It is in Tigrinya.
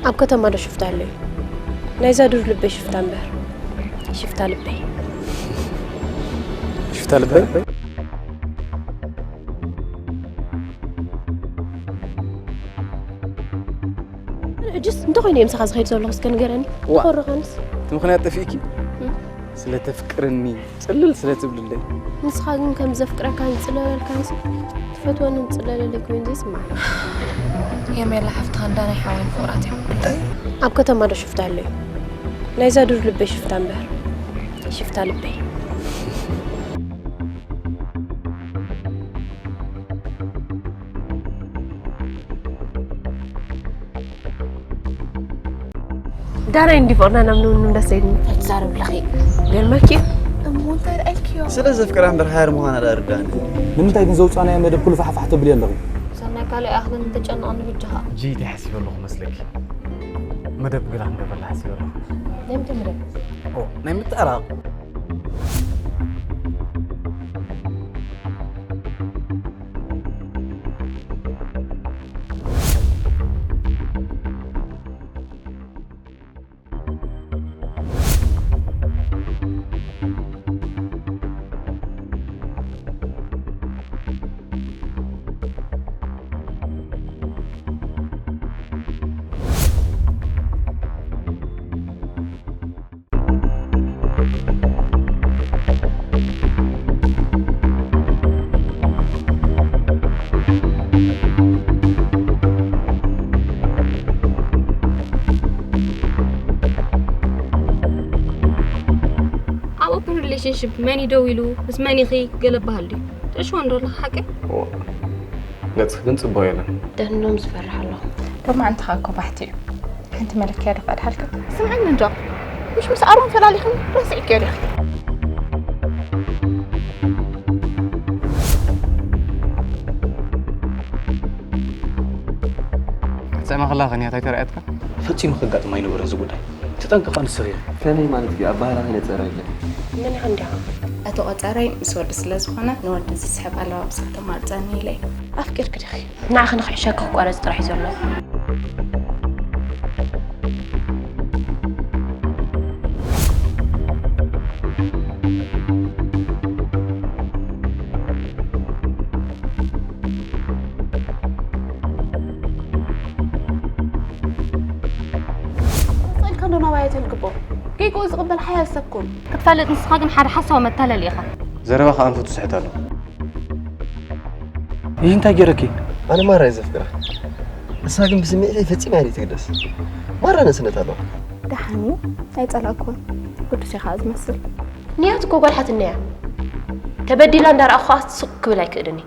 ኣብ ከተማ ዶ ሽፍታ ኣሎ እዩ? ናይዛ ዱር ልበይ ሽፍታ እምበር። ሽፍታ ልበይ። ሽፍታ ልበይ? ሕጅስ እንተኾይኑ እዮም ምሳኻ ዝኸይድ ዘለኹ እስከ ንገረኒ። ዋ። ተኾረኻንስ? እቲ ምኽንያት ጠፊእኪ? ስለ ተፍቅርኒ ጽልል ስለ ትብልለይ። ንስኻ ግን ከም ዘፍቅረካን ዝጽለለልካን ሰብ ትፈትወንን ትጽለለለይ ኮይኑ ዘይስማዕ። የሜላ ሓፍትኻ እንዳ ናይ ሓወይን ፍቕራት እዮም። ኣብ ከተማ ዶ ሽፍታ ኣሎ እዩ? ናይዛ ዱር ልበይ ሽፍታ እምበር። ሽፍታ ልበይ። ዳናይ እንዲ ፍቕርና ናብ ንውንም ደስ ዘይድኒ። ኣይትዛረብ ኣለኺ። ገርመኪ። እሞ እንታይ ደኣ ኢልክዮ? ስለ ዘፍቅራ እምበር ሓያር ምዃና ደኣ ርዳእኒ። ንምንታይ ግን ዘውፃናዮ መደብ ኩሉ ፋሕፋሕ ተብልዮ ኣለኹ? ሰናይ ካልእ ኣይኣኽልን ተጨንቐኒ ብጃኻ። ጂ እንታይ ሓሲበ ኣለኹ መስለኪ? መደብ ገላ ክንገብረላ ሓሲበ ኣለኹ። ናይ ምንታይ መደብ? ኦ፣ ናይ ምትዕራቕ። ኣብ ኦፕን ሪሌሽንሽፕ መን እዩ ደው ኢሉ ምስ መን ኢኺ ገለ በሃል ድዩ? ትዕሽዎ እንዶ ኣለኻ ሓቂ? ገጽ ግን ጽቡቕ የለን። ደኖም ዝፈርሕ ኣለኹ። ሎማዓንቲ ኸኣ እኮ ባሕቲ እዩ። ሓንቲ መለክያ ዶ ክኣድሓልካ? ስምዕኒ እንዶ። ምሽ ምስ ኣሮን ፈላሊኽን ረሲዕክዮ ዲኺ? ክትስዕማ ከላ ከንያት ኣይተራእየትካ? ፈጺሙ ከጋጥም ኣይነበረን እዚ ጉዳይ። ተጠንቀቕ ንስኺ። ከመይ ማለት እዩ? ኣባህላ ከይነጸረ የለን። ምን ዓንዲኻ? እቲ ቆጸረይ ምስ ወዲ ስለ ዝኾነ ንወዲ ዝስሕብ ኣለባብሳ ተማርጸኒ ኢለ። ኣፍቂርኪ ዲኺ? ንዓኺ ንኽሕሸኪ ክቋረጽ ጥራሕ እዩ ዘሎ። ቀጸልካ ዶ ናባይ ተልግቦ? ጌግኡ ዝቕበል ሓያል ሰብ ኩን። ክትፈልጥ ንስኻ ግን ሓደ ሓሳዊ መታለሊ ኢኻ። ዘረባኻ ኣንፈቱ ስሕት ኣሎ። ይህ እንታይ ገይረኪ? ኣነ ማራ እየ ዘፍቅራ። ንሳ ግን ብስምዒተይ ፈጺማ እያ ዘይትግደስ። ማራ ንእስነት ኣለዋ። ደሓን እዩ። ኣይጸላእኩን። ቅዱስ ኢኻ ዝመስል። ንያት እኮ ጓል ሓትነያ ተበዲላ እንዳረኣኹ ኸኣ ስቕ ክብል ኣይክእልን እዩ።